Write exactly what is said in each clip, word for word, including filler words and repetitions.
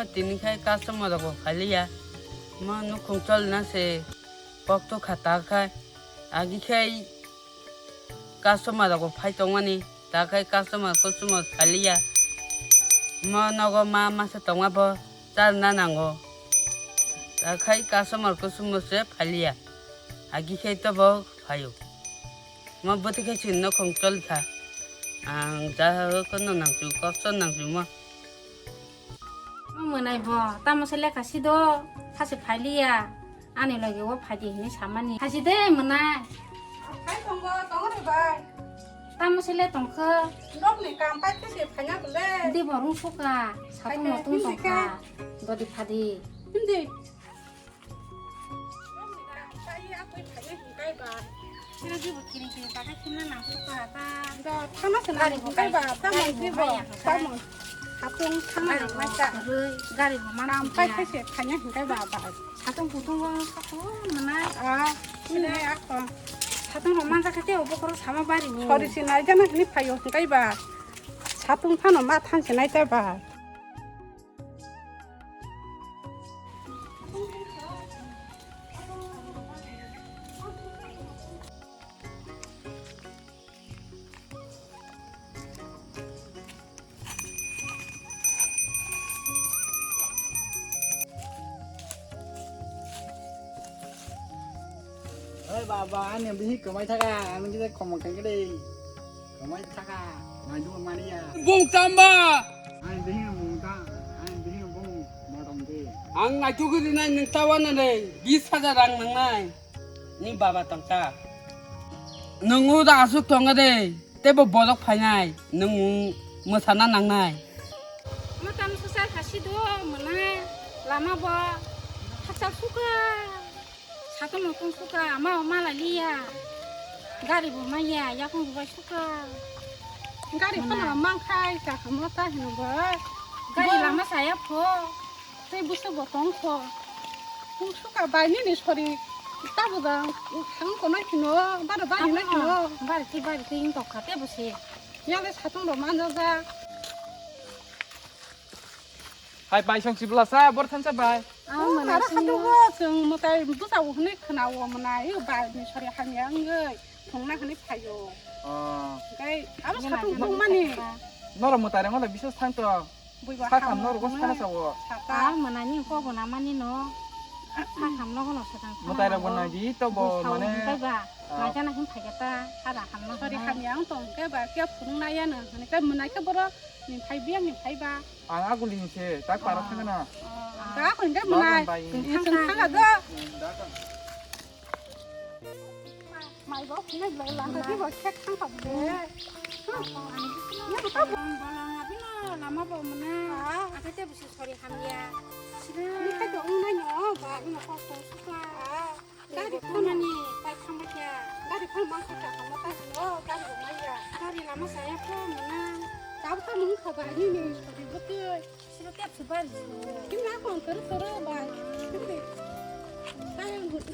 Tini khai customer rok bo phailiya. Mo nukhung cholna se kok to kha ta khai. Agi khai customer rok bo phai tongmani. Ta khai customer, customer phailiya. Mo nogo ma masa tongma bo charna nango. Ta khai customer, customer se phailiya. Agi khai to bo phaio. Mo bwtwi khai chwng nokhong choli kha. Ang ja kono nangchu, kosto nangchu mo. Mo mwnai bo, tamo se lekha sido, hase phailiya. Ani logi o phaidi hinwi samani. Hasi de mwnai. Hai tongo, tongo re bai. Tamo se le tongkho. Rok ni kam pai khe se phaina bole. Di borung suka, satung motung tongkha. Dodi phadi. Hindi. Thana se nang hingkai ba, tamo hingkai ba, tamo. Hatung thana nang mai ta. Gari bo man. Kam pai khe se thanya hingkai ba ba. Satung kutung bo satung mana. Ah, sini ako. Satung rok man jakha te obo koro sama bari bo. Sori si nai jana hini phayo hingkai ba. Satung thano ma thang se nai ta ba. Oi baba, ani bihi kwmai thaka, ani kisa khomok kangkhe de. Kwmai thaka, naidu mani ya. Bung tamba. Ani bihi bung ta, ani bihi bung motom de. Ang naitu gidi nai nung tawa na de, bis hajar rang nang nai. Ni baba tong ta. Nung uda asuk tonga de. Tebo borok phainai, nwng mwsana nangnai. Mwtam swchar hasi do mwnai, lama bo hakchal suka, satung mutung suka, ama o mala liya, gari bo maya, yakung bo bai suka. Gari phano mangkhai, kaham ta hino bo. Gari lama saya pho. Tei bwswk bo tong kho. Kung suka bai nini sori tabuk da thang tongnai phino, baro bari nai phino. Bari tei bari tei wng tong kha tei bo se. Yale satung rok manjak jak. Hai bai song sibla sa bor thansa bai. Aro khatung bo chwng mwtai bwsa o hwnwi khna o mwnai, bai ni sori hamya wngwi thongna hwnwi phaio. Oh. Tei aro satung tongmani. Norok mwtai rok wngla biswas thang tong. Buiba sakam no rogo sakana sawo. Saka. Ah, manani ko guna mani no. Sakam no gono sakang. Mwtai rok bo nai di to bo mane. Kai ba. Ah. Nai jana hin phai ta. Hara ham no. Sori ham yang tong ke ba ke phung na ya no. Ni kai mwnai ke boro ni phai biya ni phai ba. Ang aguli ni se tak para thang na. Ga ko ni mwnai. Ni thang ga do. Mai bo khunai belai langkha khe bo khe thang kha bo de. Ni bo ta bo. Bolong abino lama bo mwnai. Akhe te busi sori hamya. Ni khai to wngnai no ba abino kok tong suka. Gari phano ni pai thangma kya. Gari phano mang kha ta thangma ta no gari bo maya. Gari lama saya pho mwnai. Kabo ta mung kha ba ni ni sori bo tei. Siro tep su bari su. Kimna kon kuru kuru ba. Kimni.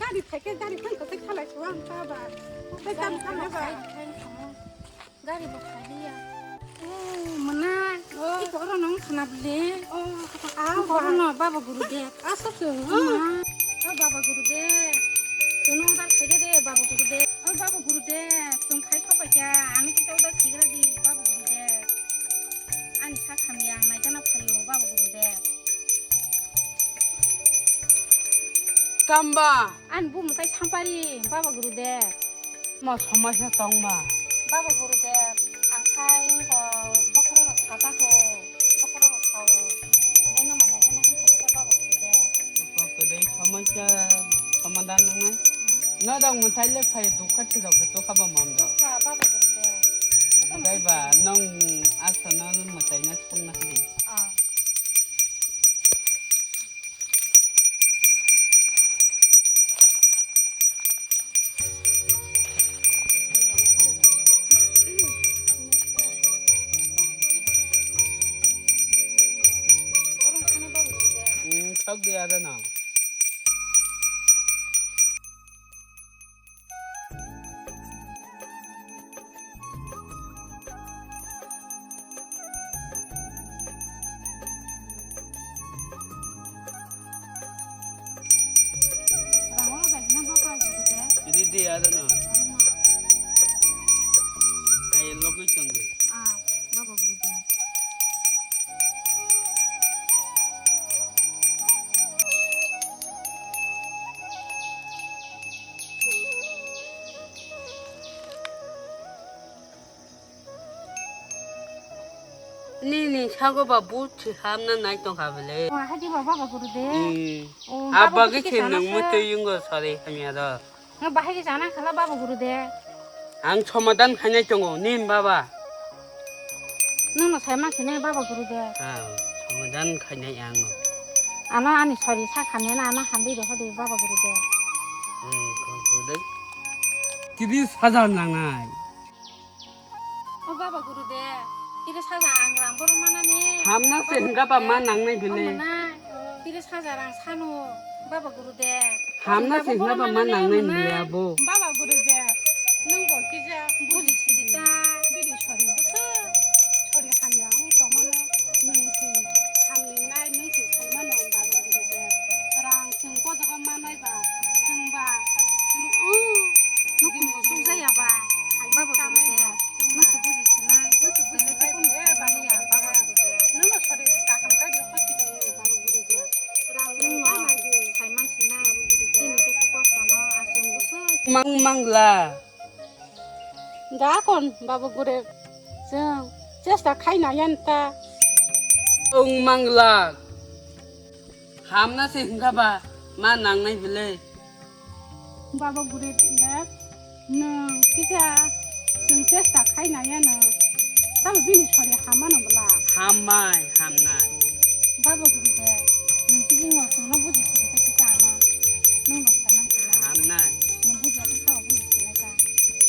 Gari thake gari phan kate khalai su ang ta ba. Te gari khalai ba. Gari bo khali ya. Eh, mwnai. Oh. Iko oro nong khana bile. Oh, ah, iko oro no baba guru de. Asa tu. Oh, baba guru de. Tuno dar khaide de baba guru de. Oh, baba guru de. Tum khai khopai kya. Ami kita udar khigra di baba guru de. Ani sak hamya ang nai jana phaio baba guru de. Tamba. Ani bu mutai sampari baba guru de. Ma somai sa tong ma. Baba guru de. Ang khai ko bokhoro rok sata ko. Bokhoro rok sao. De no ma nai jana hin khaja baba guru de. Ko ko dei somai sa samadan nang nai. No dong mutai le phai dukha thidok de to khaba mom do. Dukha baba guru de. Dai ba nong asa no mutai na sung na di. Ah. Hmm, thok di ada na. Ano. Ai, logwi tongwi. Ah, Baba Gurudev. Nini sago ba buchi hamna nai tongkha bele. O, hadi ba Baba Gurudev. Hmm. O, Abba Baba ke Gurudev se sana nang sa. Mutwi yungo sari hamya do. Nga bahai ke sana khala Baba Gurudev. Ang somadan khainai tongo, nim Baba. Nang no sai ma sinai Baba Gurudev. Ah, somadan khainai ang. Ano ani sari sa khamya na ano hambi do hadi Baba Gurudev. Hmm, kok Gurudev. Tiri sajar nangnai. O Baba Gurudev, tiri saja ang rang borok manani. Hamna se hingka ba ma nangnai bile. Tiri saja rang sano, Baba Gurudev. Hamna se hingka ba ma nangnai bile abo. Baba Gurudev, nwng bo kisa buji sidi ta. Bini sori bwswk, sori hamya wng tongmano, nwng se hamni nai, nwng se saimano, Baba Gurudev. Rang chwng kojago manai ba, chwng ba, chwng, oh, Nukni usuk jaya ba, hai baba guru de. Musu buji sinai. Musu buji sinai. Baba guru de. Nungno sori kaham kai di hoti de, baba guru de. Rang nungno sai man sinai. Bini duku kosto no asung busu. Mang mangla. Da kon baba guru de. Chwng chesta khaina yan ta. Ong mangla. Hamna se hingka ba ma nangnai bile. Baba guru de, nwng kisa chwng chesta khaina yano. Tamo bini sori hamano bwla. Hammai, hamnai. Baba guru de, nwng tigi ngo chwngno buji sidi ta kisa ano. Nwng no sanang kina. Hamnai. Nwng buji ati sao buji sina ta.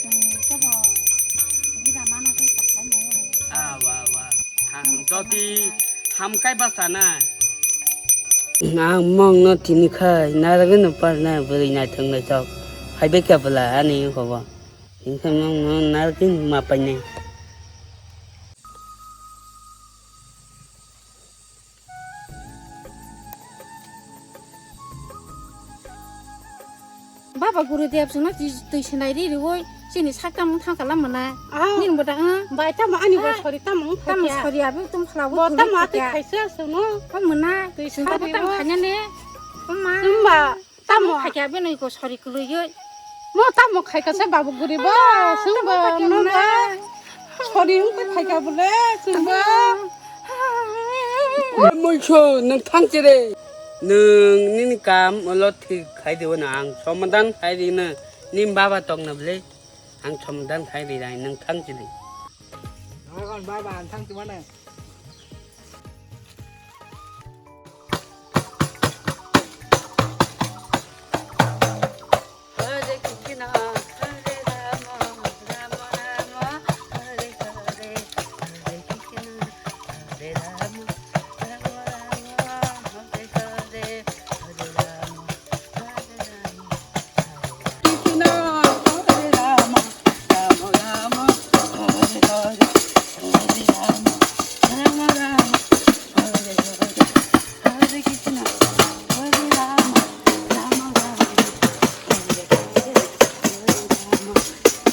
Chwng tebo bira mano chesta khaina yano. Ah, wa, wa. Ham, jodi ham kai basa na. Ang mong no tini khai narwgwi no par na bwrwi naithok naithok. Hai bai khe bwla ani ungkha bo. Tini khai mong no narwgwi ma pai nai. Baba Gurudev chwngno twi, twi swnai ri riwi chini sak tamo thang kala mwnai. Ah. Nini bo da, ah. Bai tamo ani bo sori tamo wng kha kya? Tamo sori abo tong khala bo tamo atwi khaisa chwngno. Tamo mwnai. Twi swnai bo tamo khanya ne. Oma. Chwngba tamo khaikya bini ko sori kwlwiwi. Mo tamo khaikha se Baba Gurudev bo. Ah, chwngba tamo khaikya no mwnai. Ba. Sori wngkha khaikha bole chwngba. Oi moiso, nwng thang chire. Nwng nini kam ulo thik khai dibo na, ang somadan khai di na. Nim baba tong na bole, ang somadan khai di nai, nwng thang chire. Baba, ang thang chimane. Hare Krishna, Hare Rama, Rama Rama, Hare Hare, Hare Krishna, Hare Rama, Rama Rama, Hare Hare, Hare Rama, Hare Rama. Krishna, Hare Rama, Rama Rama, Hare Hare, Hare Rama, Rama Rama, Hare Hare, Hare Krishna, Hare Rama, Rama Rama, Hare Hare, Hare Rama, Rama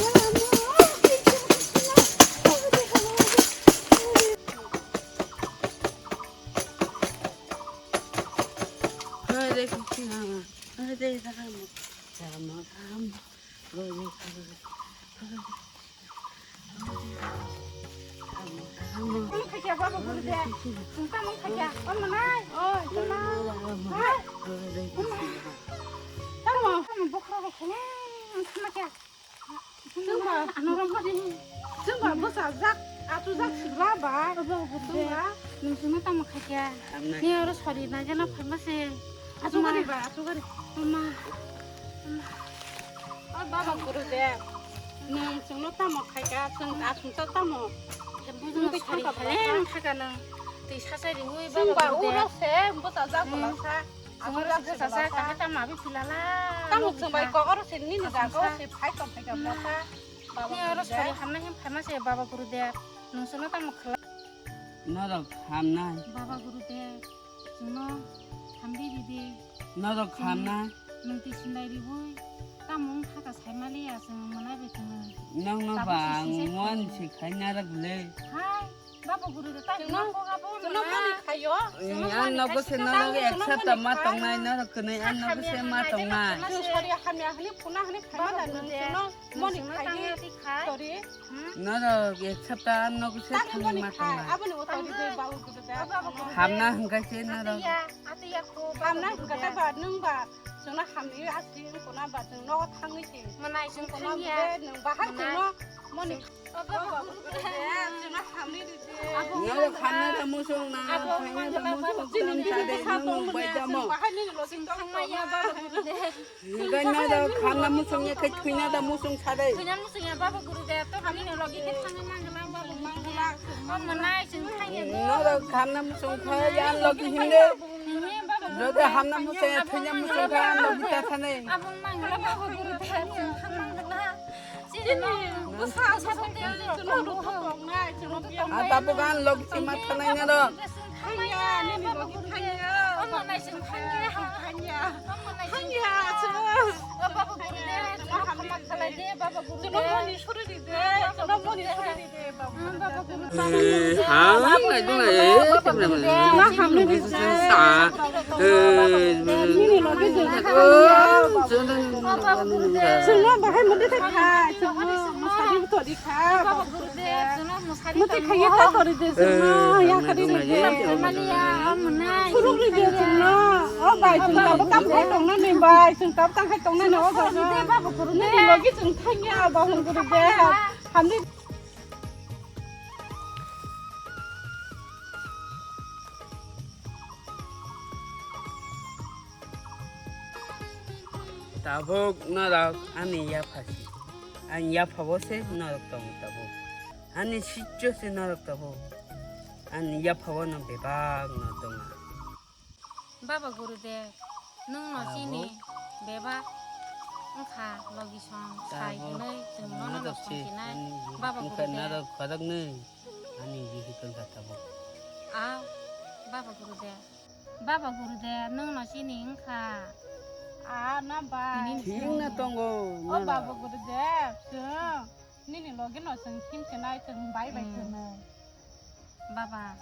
Rama, Hare Krishna, Hare Hare, Hare Krishna, Hare Rama, Rama Rama, Hare Hare, Hare Rama, Rama Rama. Tamo khaikya baba guru de. Tamo khaikya. O manai. Oi, tamo. Tamo, tamo bokhro bokhro. Tamo khaikya. Chwngba, ano rong kadi. Chwngba bwsajak, achujak sibla ba. Chwngba. Nwng chwngno tamo khaikya? Hamnai. Ni oro sori na jana pharma se. Achugari ba, achugari. Ama. O baba guru de. Nwng chwngno tamo khaikya, chwng achungsa tamo. Bujung sori khale ang khaikya nwng. Twi sasai riwi baba guru de. Chwngba uro se bwsajak bwlasa. Chwng oro se bwsajak, kaham tamo abi philala. Tamo chwng bai kok oro se nini jaga o se phai tong phai tong bwlasa. Ni oro sori hamna hem pharma se baba guru de. Nwng chwngno tamo khlai. Norok hamnai. Baba guru de. Chwngno hamdi ridi. Norok hamnai. Nwng twi sinai riwi, tamo wng kha ta sai maliya, chwng mwnai bai chwng. Nokno ba ang muan se khai narwk le. Hai, baba guru de ta nokno ko ga bo mwnai. Ang nogo se norok ek sapta ma tongnai, norok kwnwi ang nogo se ma tongnai. Chwng sori hamya hwnwi phuna hwnwi khai maliya, nwng chwngno moni khai di. Tori. Norok ek sapta ang nogo se thangwi ma tongnai. Aboni utai di baba guru de. Hamna hwnkha se norok. Hamna hwnkha ta ba nwng ba. Chwngno hamni asli wngkona ba chwng nogo thangwi se. Mwnai chwng thangya. Nwng bahai chwngno moni. Chwngno hamni ridi. Nogo khamna da musung na, khamna da musung tam sade, nwng bai jamo. Bahai nini logi tong thangmaya baba guru de. Ngai nogo khamna musung ya kai thuina da musung sade. Thuina musung ya baba guru de, to hamni logi ke thangna mangala baba mangala. Mwnai chwng thangya. Nogo khamna musung kha yan logi hinde. Jodi hamna muchung ya, thwina muchung kha, ang logi ta thanai. Abang mangla baba guru de, chwng kha mangla. Chini bwsa sa sa de, chwng kha mangla. A tabuk ang logi chwng ma thanai na do. Thangya, nini logi thangya. Omo nai chwng thangya. Thangya. Omo nai chwng thangya, chwng. O baba guru de, chwng kha ma thanai de, baba guru de. Chwng moni suri di de, chwng moni suri di de. Tabuk norok ani yapha si. Ani yapha o se norok tongo tabuk. Ani sitio se norok tabuk. Ani yapha o no bebak no tongo. Baba Gurudev, nwng no chini bebak wngkha logi song sai hinwi chwng nono no song sinai. Baba Gurudev. Narok khoroknwi ani bihik wngkha tabuk. A Baba Gurudev. Baba Gurudev, nwng no chini wngkha. A na bai. Thik na tongo. O Baba Gurudev, chwng nini logi no chwng him sinai, chwng bai bai kwnwi. Baba.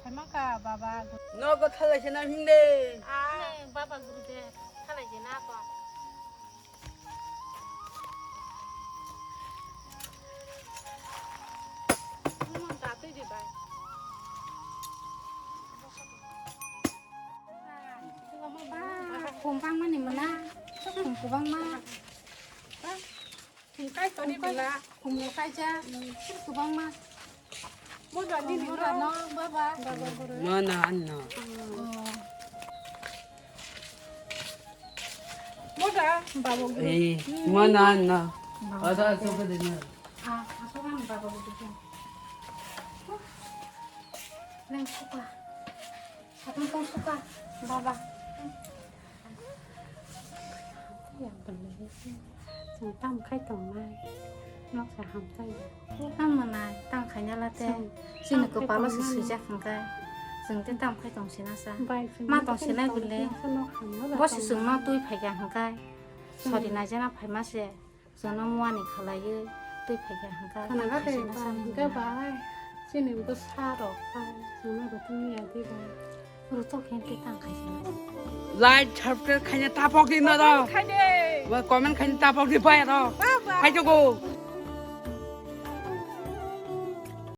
Saimaka, Baba. Nogo thalai se na himde. Ah. Baba Gurudev, thalai se na ko. Mo da twi di bai. Khum bangmani mala. Khum kwbangma. Khum kai toni bwla. Khum kai ja. Khum kwbangma. Mo da nini no baba. Mo na anno. Mo da babo guru. Eh, mo na anno. Ada suka de na. Ah, aku kan babo guru. Nang suka. Sakang tong suka, baba. Chwng tam khai tongnai, noksa hamtai. Tam mwnai, tam khaina late. Chini kwpalo se swijak hwnkhai. Chwng te tam khai tong sinasa. Ma tong sinai bwle. Bo se chwngno twi phaikha hwnkhai. Sori naijana phaima se. Chwngno muani khalaiwi twi phaikha hwnkhai. Khwnaga de ba, hwnkhai bai. Chini bwsa rok bai. Chwngno rwtwng ya di bai. Rwchok khe tei tang khaisano. Like, subscribe khaina tapok di norok. Comment khaide. Comment khaina tapok di bai rok. Bye bye. Phai tongo.